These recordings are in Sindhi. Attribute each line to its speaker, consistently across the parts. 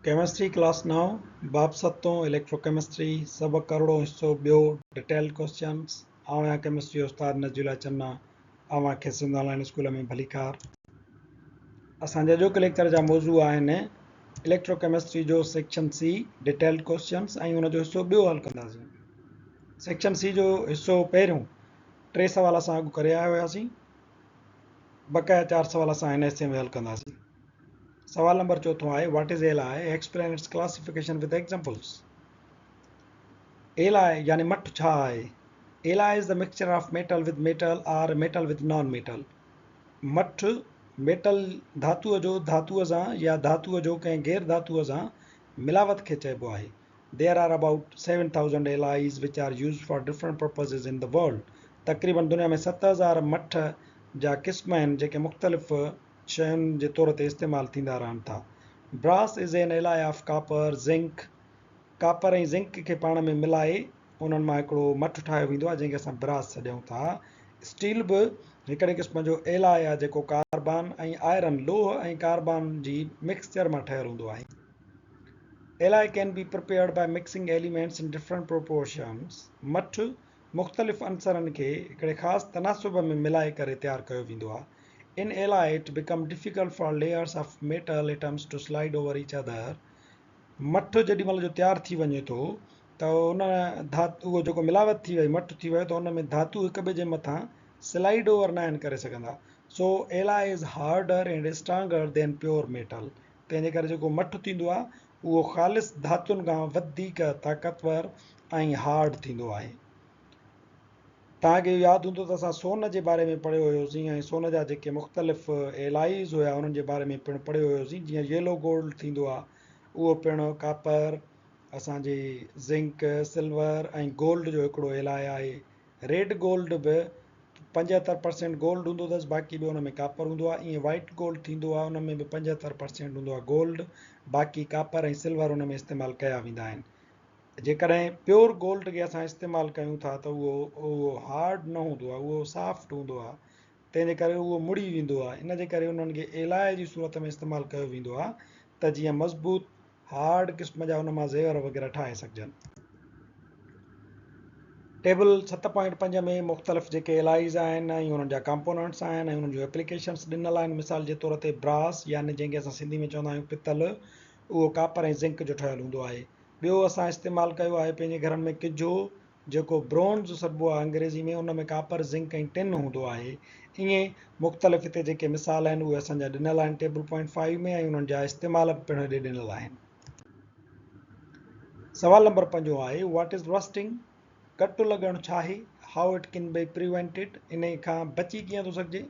Speaker 1: ڪيمسٽري ڪلاس نائون، باب ستون، اليڪٽرو ڪيمسٽري، سبق ارڙهون حصو ٻيو، ڊيٽيلڊ ڪوئسچنز، آئون آهيان ڪيمسٽري جو استاد نجي الله چنا، اوهان کي سنڌ آن لائين اسڪول ۾ ڀليڪار. اسان جي اڄوڪي ليڪچر جا موضوع آهن اليڪٽرو ڪيمسٽري جو سيڪشن سي ڊيٽيلڊ ڪوئسچنز ۽ ان جو حصو ٻيو حل ڪنداسين. سيڪشن سي جو حصو پهريون ٽي سوال اسان اڳ ڪري آيا هياسين، بقايا چار سوال اسان هن حصي ۾ حل ڪنداسين. سوال نمبر چوٿون آهي what is alloy explain its classification with examples. Alloy يعني مٺ ڇا آهي؟ Alloy is the mixture of metal with metal or metal with non metal. مٺ ميٽل ڌاتوء جو ڌاتوء سان يا ڌاتوء جو ڪنهن غير ڌاتوء سان ملاوت کي چئبو آهي. There are about 7000 alloys which are used for different purposes in the world. تقريبن دنيا ۾ 7000 مٺ جا قسم آهن جيڪي مختلف شين جي طور تي استعمال ٿيندا رهن ٿا. Brass is an alloy of copper, zinc. Copper ۽ zinc کي پاڻ ۾ ملائي انهن مان هڪڙو مٺ ٺاهيو ويندو آهي جنهن کي اسان براس سڏيون ٿا. اسٽيل به هڪڙي قسم جو ايلاء آهي جيڪو ڪاربان ۽ آئرن، لوهه ۽ ڪاربان، جي مڪسچر مان ٺهيل هوندو آهي. Alloy can be prepared by mixing elements in different proportions. مٺ مختلف عنصرن کي هڪڙي خاص تناسب ۾ ملائي ڪري تيار ڪيو ويندو آهي. In alloy it become difficult for layers of metal atoms to slide over each other. مٺ جيڏي مهل جو تيار ٿي وڃي ٿو ته ان ڌات اهو جيڪو ملاوت ٿي وئي مٺ ٿي ويو ته ان ۾ ڌاتو هڪ ٻئي جي مٿان سلائيڊ اوور ناهن ڪري سگهندا. So alloy is harder and stronger than pure metal. تنهن جي ڪري جيڪو مٺ ٿيندو آهي اهو خالص ڌاتن کان وڌيڪ طاقتور ۽ هارڊ ٿيندو آهي. توهان کي اهو ياد هوندو ته اسان سون جي باري ۾ پڙهيو هيوسين ۽ سون جا جيڪي مختلف ايلائيز هيا انهن جي باري ۾ پڻ پڙهيو هيوسين جيئن ييلو گولڊ ٿيندو آهي اهو پڻ ڪاپر اسان جي زنڪ، سلور ۽ گولڊ جو هڪڙو ايلاء آهي. ريڊ گولڊ به 75 پرسينٽ گولڊ هوندو اٿس باقي ٻيو ان ۾ ڪاپر هوندو آهي ائين وائيٽ گولڊ ٿيندو آهي ان ۾ به 75 پرسينٽ هوندو آهي گولڊ باقي ڪاپر ۽ سلور ان ۾ استعمال ڪيا ويندا آهن جيڪڏهن پيور گولڊ کي اسان استعمال ڪيون ٿا ته اهو اهو هارڊ نه هوندو آهي اهو سافٽ هوندو آهي تنهن جي ڪري اهو مڙي ويندو آهي ان جي ڪري انهن کي ايلاء جي صورت ۾ استعمال ڪيو ويندو آهي ته جيئن مضبوط هارڊ قسم جا ان مان زيور وغيره ٺاهي سگهجن. ٽيبل 7.5 ۾ مختلف جيڪي الائيز آهن ۽ انهن جا ڪمپوننٽس آهن ۽ انهن جون ايپليڪيشنس ڏنل آهن مثال جي طور تي براس يعني جنهن کي اسان سنڌي ۾ چوندا آهيون پتل اهو ڪاپر ۽ زنڪ جو ٺهيل هوندو آهي. ٻيو اسان استعمال ڪيو آهي پنهنجي گهرن ۾ ڪجو جيڪو برونز سڏبو آهي انگريزي ۾ ان ۾ ڪاپر، زنڪ ۽ ٽن هوندو آهي. ائين مختلف هتي جيڪي مثال آهن اهي اسان جا ڏنل آهن ٽيبل پوائنٽ فائيو ۾ ۽ انهن جا استعمال به پڻ هيڏي ڏنل آهن. سوال نمبر پنجون آهي What is Rusting؟ ڪٽ لڳڻ ڇا آهي؟ How it can be prevented؟ انهي کان بچي ڪيئن ٿو سگهجي؟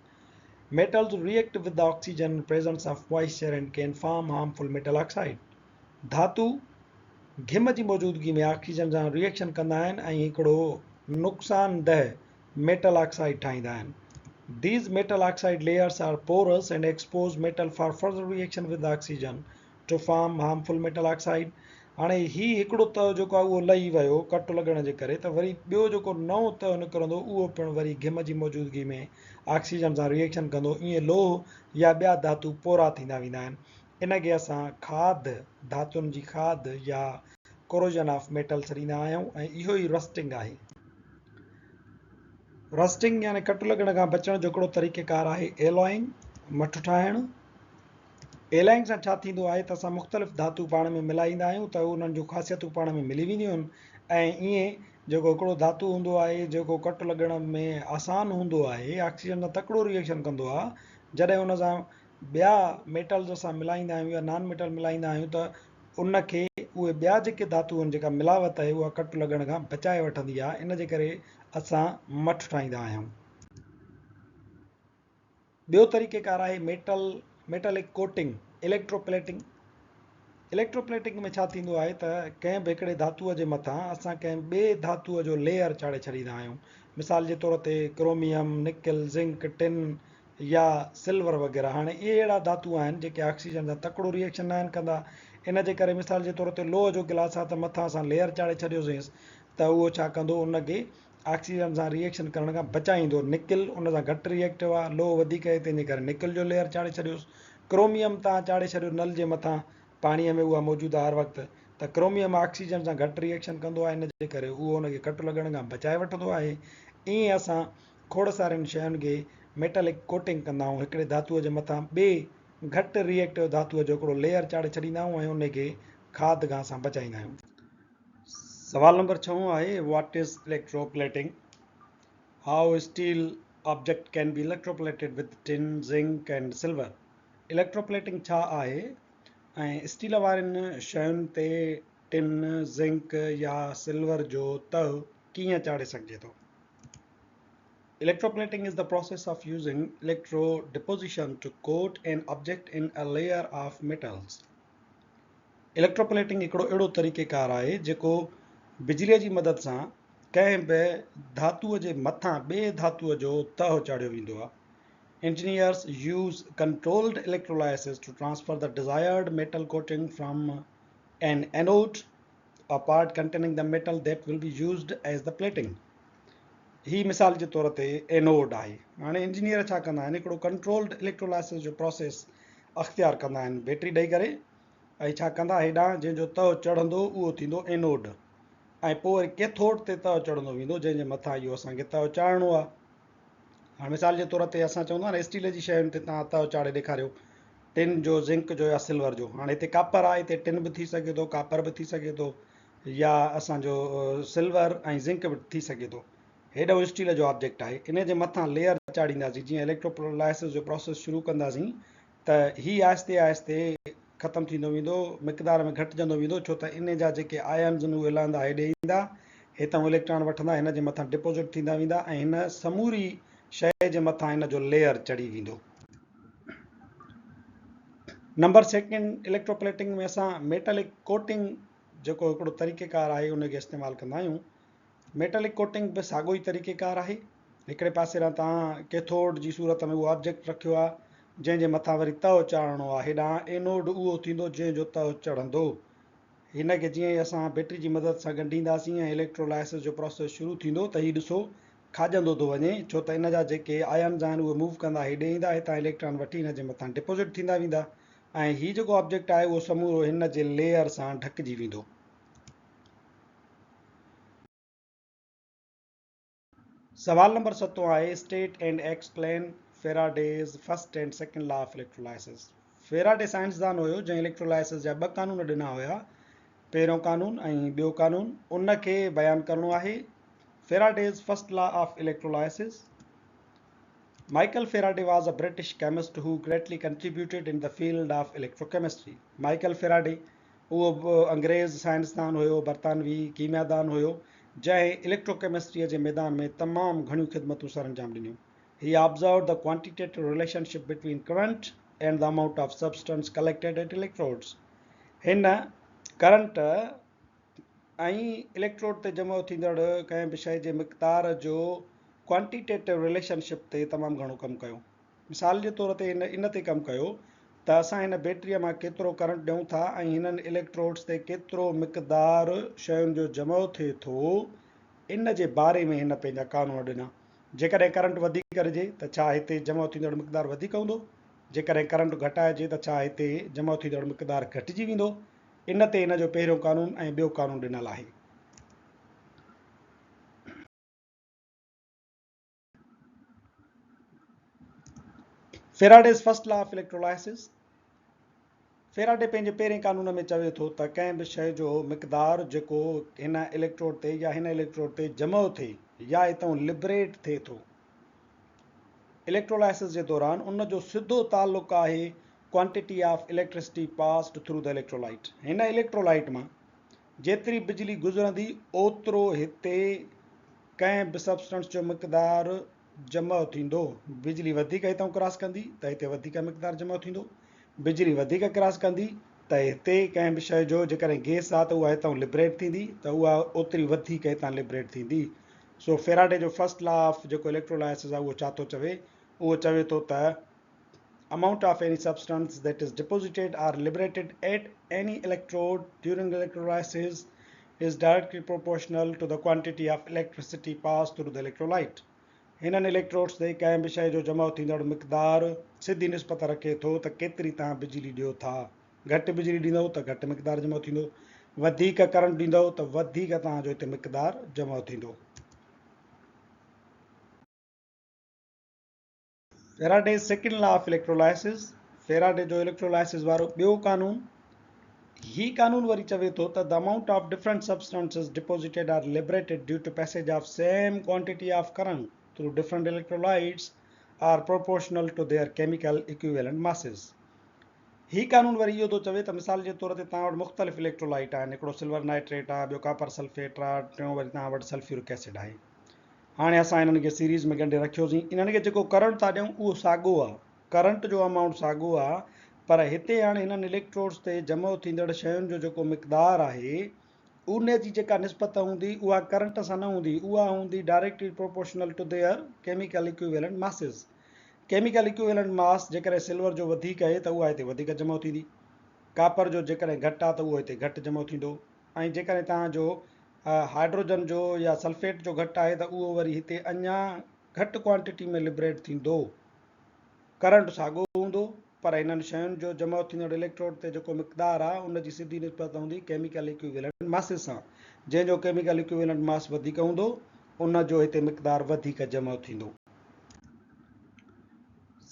Speaker 1: Metals react with the oxygen in presence of moisture and can form harmful metal oxide. ڌاتو گهم جي موجودگي ۾ آڪسيجن سان ري ايڪشن ڪندا آهن ۽ هڪڙو نقصانده ميٽل آڪسائيڊ ٺاهيندا آهن. These metal oxide layers are porous and expose metal for further reaction with oxygen to form harmful metal oxide. هاڻي هي هڪڙو تهه جيڪو آهي اهو لهي ويو ڪٽ لڳڻ جي ڪري ته وري ٻيو جيڪو نئون تهه نڪرندو اهو پڻ وري گهم جي موجودگي ۾ آڪسيجن سان ري ايڪشن ڪندو ائين لوهه يا ٻيا ڌاتو پورا ٿيندا ويندا آهن. ان کي اسان کاڌ، ڌاتن جي کاڌ يا ڪوروزن آف ميٽل سڏيندا آهيون ۽ اهو ئي رسٽنگ آهي. رسٽنگ يعني ڪٽ لڳڻ کان بچڻ جو هڪڙو طريقيڪار آهي ايلوئنگ، مٺ ٺاهڻ. ايلائنگ سان ڇا ٿيندو آهي ته اسان مختلف ڌاتو پاڻ ۾ ملائيندا آهيون ته انهن جون خاصيتون پاڻ ۾ ملي وينديون آهن ۽ ائين جيڪو هڪڙو ڌاتو هوندو آهي جيڪو ڪٽ لڳڻ ۾ آسان هوندو آهي آڪسيجن سان تڪڙو ري ايڪشن ڪندو آهي جڏهن ان سان ٻيا ميٽلز اسان ملائيندا آهيون يا نان ميٽل ملائيندا آهيون ته ان کي اهي ٻيا جيڪي ڌاتو آهن جيڪا ملاوت آهي اها ڪٽ لڳڻ کان بچائي وٺندي آهي ان جي ڪري اسان مٺ ٺاهيندا آهيون. ٻيو طريقي ڪار آهي metal metallic coating electroplating electroplating ۾ ڇا ٿيندو آهي ته ڪنهن به هڪڙي ڌاتوء جي مٿان اسان ڪنهن ٻئي ڌاتوء جو ليئر چاڙهي ڇڏيندا آهيون مثال جي طور تي ڪروميم نڪل زنڪ ٽن يا سلور وغيره هاڻي اهي اهڙا ڌاتو آهن جيڪي آڪسيجن سان تڪڙو ري ايڪشن ناهن ڪندا ان جي ڪري مثال جي طور تي لوهه جو گلاس آهي ته مٿان اسان ليئر چاڙهي ڇڏيوسينس ته اهو ڇا ڪندو ان کي آڪسيجن سان ري ايڪشن ڪرڻ کان بچائيندو نڪل ان سان گهٽ ري ايڪٽو آهي لوهه وڌيڪ آهي تنهن جي ڪري نڪل جو ليئر چاڙهي ڇڏيوس ڪروميم تان چاڙهي ڇڏيو نل جي مٿان پاڻيء ۾ اها موجود آهي هر وقت ته ڪروميم آڪسيجن سان گهٽ ري ايڪشن ڪندو آهي ان جي ڪري اهو ان کي ڪٽ لڳڻ کان بچائي وٺندو آهي. ائين اسان کوڙ سارين شين کي ميٽلڪ ڪوٽنگ ڪندا آهيون هڪڙي ڌاتوء جي مٿان ٻئي گهٽ ري ايڪٽو ڌاتوء جو هڪڙو ليئر چاڙهي ڇڏيندا آهيون ۽ ان کي کاڌ کان اسان بچائيندا آهيون. سوال نمبر ڇهون آهي what is electroplating? How steel object can be electroplated with tin, zinc and silver? Electroplating ڇا آهي ۽ اسٽيل وارين شين تي ٽن، زنڪ يا سلور جو تهه ڪيئن چاڙهي سگهجي ٿو؟ Electroplating is the process of using electrodeposition to coat an object in a layer of metals. Electroplating هڪڙو اهڙو طريقيڪار آهي جيڪو بجليء جي مدد سان ڪنهن به ڌاتوء جي مٿان ٻئي ڌاتوء جو تهه چاڙهيو ويندو آهي. Engineers use controlled electrolysis to transfer the desired metal coating from an anode, a part containing the metal that will be used as the plating. هي مثال جي طور تي اينوڊ آهي. هاڻي انجنيئر ڇا ڪندا آهن هڪڙو ڪنٽرولڊ اليڪٽرولائسس جو پروسيس اختيار ڪندا آهن بيٽري ڏئي ڪري ۽ ڇا ڪندا هيڏانهن جنهن جو تهه چڙهندو اهو ٿيندو اينوڊ ۽ پوء وري ڪيٿوڊ تي تهه چڙهندو ويندو جنهن جي مٿان اهو اسان کي تهه چاڙهڻو آهي. هاڻ مثال جي طور تي اسان چوندا آهيون نه اسٽيل جي شين تي توهان تهه چاڙهي ڏيکاريو ٽن جو زنڪ جو يا سلور جو هاڻ هتي ڪاپر آهي هتي ٽن به ٿي سگهي ٿو ڪاپر به ٿي سگهي ٿو يا اسان جو سلور ۽ زنڪ به ٿي سگهي ٿو هيڏو اسٽيل جو آبجيڪٽ آهي ان جي مٿان ليئر چاڙهينداسين جيئن اليڪٽرولائسس جو پروسيس شروع ڪنداسين ته هي آهستي آهستي ختم ٿيندو ويندو، مقدار ۾ گهٽجندو ويندو، ڇو ته ان جا جيڪي آئنز آهن اهي لهندا هيڏي ايندا، هتان اليڪٽران وٺندا هن جي مٿان ڊپوزٽ ٿيندا ويندا ۽ هن سموري شيء جي مٿان هن جو ليئر چڙهي ويندو. نمبر سيڪنڊ اليڪٽروپليٽنگ ۾ اسان ميٽلڪ ڪوٽنگ جيڪو هڪڙو طريقيڪار آهي ان کي استعمال ڪندا آهيون. ميٽلڪ ڪوٽنگ به ساڳيو ئي طريقيڪار آهي. هڪڙي پاسي ڏانهن توهان ڪيٿوڊ جي صورت ۾ اهو آبجيڪٽ رکيو آهي، جنهن جي مٿان وري تهه چاڙهڻو آهي. هيڏانهن اينوڊ اهو ٿيندو جنهن جو تهه چڙهندو. هن کي جيئن ئي اسان بيٽري جي مدد سان ڳنڍينداسين ۽ اليڪٽرولائسس جو پروسيس شروع ٿيندو ته هي ڏسو کاڄندو ٿو وڃي ڇو ته ان جا جيڪي آئنز آهن اهي موو ڪندا هيڏي ايندا هتان اليڪٽران وٺي هن جي مٿان ڊپوزٽ ٿيندا ويندا ۽ هي جيڪو آبجيڪٽ آهي اهو سمورو هن جي ليئر سان ڍڪجي ويندو. سوال نمبر ستون آهي state and explain Faraday's first and second law of electrolysis. Faraday سائنسدان هيو جنهن اليڪٽرولائسس جا ٻه قانون ڏنا هيا، پهريون قانون ۽ ٻيو قانون، ان کي بيان ڪرڻو آهي. Faraday's first law of electrolysis. Michael Faraday was a British chemist who greatly contributed in the field of electrochemistry. Michael Faraday اهو به انگريز سائنسدان هيو، برطانوي ڪيميادان هيو، جنهن اليڪٽروڪيمسٽريء جي ميدان ۾ تمام گهڻيون خدمتون سرانجام ڏنيون. He observed the quantitative relationship between current and the amount of substance collected at electrodes. هن ڪرنٽ ۽ اليڪٽروڊ تي جمع ٿيندڙ ڪنهن به شيء جي مقدار جو ڪوانٽيٽيٽو رليشن شپ تي تمام گهڻو ڪم ڪيو. مثال جي طور تي هن ان تي ڪم ڪيو ته اسان هن بيٽريء مان ڪيترو ڪرنٽ ڏيون ٿا ۽ هنن اليڪٽروڊز تي ڪيترو مقدار شين جو جمع ٿئي ٿو، ان جي باري ۾ هن پنهنجا قانون ڏنا. جيڪڏهن ڪرنٽ وڌيڪ ڏجي ته ڇا هتي جمع ٿيندڙ مقدار وڌيڪ هوندو؟ جيڪڏهن ڪرنٽ گهٽائجي ته ڇا هتي جمع ٿيندڙ مقدار گهٽجي ويندو؟ ان تي هن جو پهريون قانون ۽ ٻيو قانون ڏنل آهي. Faraday's first law of electrolysis, Faraday پنهنجي پهرين قانون ۾ چوي ٿو ته ڪنهن به شيء جو مقدار جيڪو هن اليڪٽروڊ تي يا هن اليڪٽروڊ تي جمع ٿئي يا اتئون لبريٽ ٿئي ٿو اليڪٽرولائسس جي دوران ان جو سڌو تعلق آهي quantity of electricity passed through the electrolyte هن اليڪٽرولائيٽ مان جيتري بجلي گذرندي اوترو هتي ڪنهن به سبسٽنس جو مقدار جمع ٿيندو. بجلي وڌيڪ هتان ڪراس ڪندي ته هتي وڌيڪ مقدار جمع ٿيندو. بجلي وڌيڪ ڪراس ڪندي ته هتي ڪنهن به شيء جو جيڪڏهن گيس آهي ته اها هتان لبريٽ ٿيندي ته اها اوتري وڌيڪ هتان لبريٽ ٿيندي. سو فيراڊي جو فرسٽ لا آف جيڪو اليڪٽرولائسز آهي اهو ڇا ٿو چوي؟ اهو چوي ٿو ته amount of any substance that is deposited or liberated at any electrode during electrolysis is directly proportional to the quantity of electricity passed through the electrolyte. هنن اليڪٽروڊس تي ڪنهن به شيء جو جمع ٿيندڙ مقدار سڌي نسبت رکي ٿو ته ڪيتري توهان بجلي ڏيو ٿا. گهٽ بجلي ڏيندؤ ته گهٽ مقدار جمع ٿيندو، وڌيڪ ڪرنٽ ڏيندؤ ته وڌيڪ توهان جو هتي مقدار جمع ٿيندو. Faraday's second law of electrolysis, Faraday جو اليڪٽرولائسز وارو ٻيو قانون، هي قانون وري چوي ٿو ته the amount of different substances deposited or liberated due to passage of same quantity of current through different electrolytes are proportional to their chemical equivalent masses. هي قانون وري اهو ٿو چوي ته مثال جي طور تي توهان وٽ مختلف اليڪٽرولائيٽ آهن، هڪڙو سلور نائٽريٽ آهي، ٻيو ڪاپر سلفيٽ آهي، ٽيون وري توهان وٽ سلفيورڪ ايسڊ آهي. هاڻي اسان انهن کي سيريز ۾ ڳنڍي رکيوسين، انهن کي جيڪو ڪرنٽ ٿا ڏيون اهو ساڳو آهي، ڪرنٽ جو امائونٽ ساڳو آهي، پر هتي هاڻي هنن اليڪٽروڊز تي جمع ٿيندڙ شين جو جيڪو مقدار آهي ان جي جيڪا نسبت هوندي اها ڪرنٽ سان نه هوندي، اها هوندي directly proportional to their chemical equivalent masses. Chemical equivalent mass جيڪڏهن سلور جو وڌيڪ آهي ته اها هتي وڌيڪ جمع ٿيندي، ڪاپر جو جيڪڏهن گهٽ آهي ته اهو هتي گهٽ جمع ٿيندو ۽ جيڪڏهن توهان جو هائڊروجن جو يا سلفيٽ جو گهٽ آهي ته اهو وري هتي اڃا گهٽ ڪوانٽيٽي ۾ لبريٽ ٿيندو. ڪرنٽ ساڳو هوندو پر انهن شين جو جمع ٿيندڙ اليڪٽروڊ تي جيڪو مقدار آهي ان جي سڌي نسبت هوندي ڪيميڪل ايڪويولنٽ ماسز سان، جنهن جو ڪيميڪل ايڪويولنٽ ماس وڌيڪ هوندو ان جو هتي مقدار وڌيڪ جمع ٿيندو.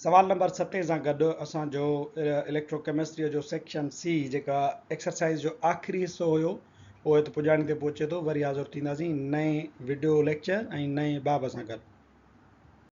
Speaker 1: سوال نمبر ستين سان گڏ اسان جو اليڪٽرو ڪيمسٽريء جو سيڪشن سي جيڪا ايڪسرسائيز جو آخري حصو هيو اهو هت پڄاڻي تي پهچي ٿو. وري حاضر ٿينداسين نئين وڊيو ليڪچر ۽ نئين باب سان گڏ.